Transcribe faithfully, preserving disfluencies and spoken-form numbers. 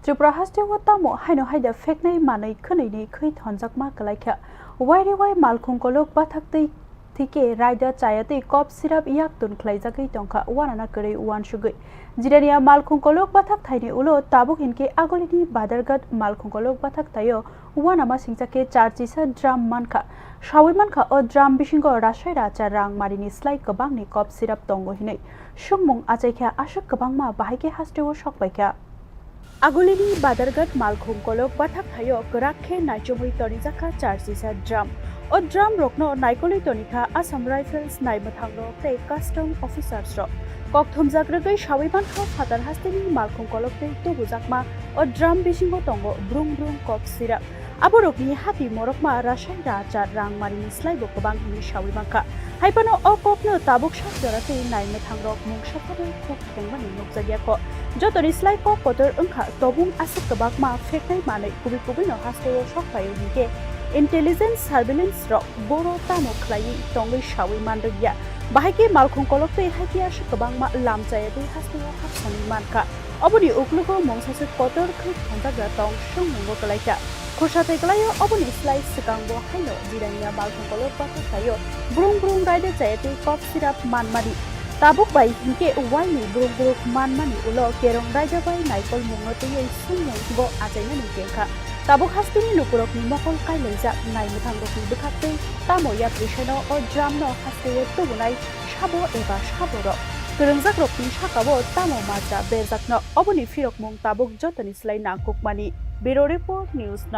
Tripura hasteo tamo haino haida pheknai manwi khwnwini khwi thonjakma kwlaikha. Wairi wai malkhung kolok bathak twi thike raida chaya twi kop sirap yak tun khlaijagwi tongkha, wanana kwrwi uansugwi. Jirania malkhung kolok bathak thaini ulo tabuk hinkhe Agulini Badarghat malkhung kolok bathak thaio wanama singcha khe charchisa drum mankha. Sawi mankha o drum bisingo rasai racha rang marini slai kwbangni kop sirap tongo hinwi. Sungmung achaikha aswk kwbangma bahai khe hasteo sokpaikha. Agulini Badarghat malkhung kolok bathak thaio kwrak khe naichomwi tonijakha charchisa drum. O drum rokno naikolwi tonikha Assam Rifles naimwthangrok tei custom officers rok. Kok thumjak rwgwi sawi mankha phatar hasteni malkhung kolok tei tubujakma o drum bisingo tongo brung brung kok sirap. Aborokni hati morokma rasai racha rang marini slaibo kwbang hinwi sawi mankha. Haiphano o kokno tabuk sak jora tei naimwthangrok mungsa phano khuk thengmani nukjakya kho. Jotoni slai kok kotor wngkha tobung aswk kwbangma pheknai manwi kubui kubuino hasteo sok phaio hinkhe intelligence surveillance rok boro tamo khlaiwi tongwi sawi manrwkya. Bahai khe malkhung kolok tei hai khe aswk kwbangma lam chaya tei hasteo hapsani mankha. Oboni uklogo mungsaswk kotor khwi thonjakya tong songmungbo kwlaikha. Khorsa tei kwlaio oboni slai swkangbo haino jirania malkhung kolok bathak thaio brung brung raida chaya tei kok sirap manmani. Tabuk bai hinkhe waini brung brung manmani ulo kerong raida bai naikolmungno twiwi songmungbo achainani kengkha. Tabuk hasteni lukurokni mokol kailaijak naimwthangrokni bwkhak tei tamo yapri seno o drum no hasteo tubunai sabo eba saborok. Kwrwngjakrokni sakao tamo macha berjakno oboni phirokmung tabuk jotoni slai nangkukmani. Bureau Report, News Now.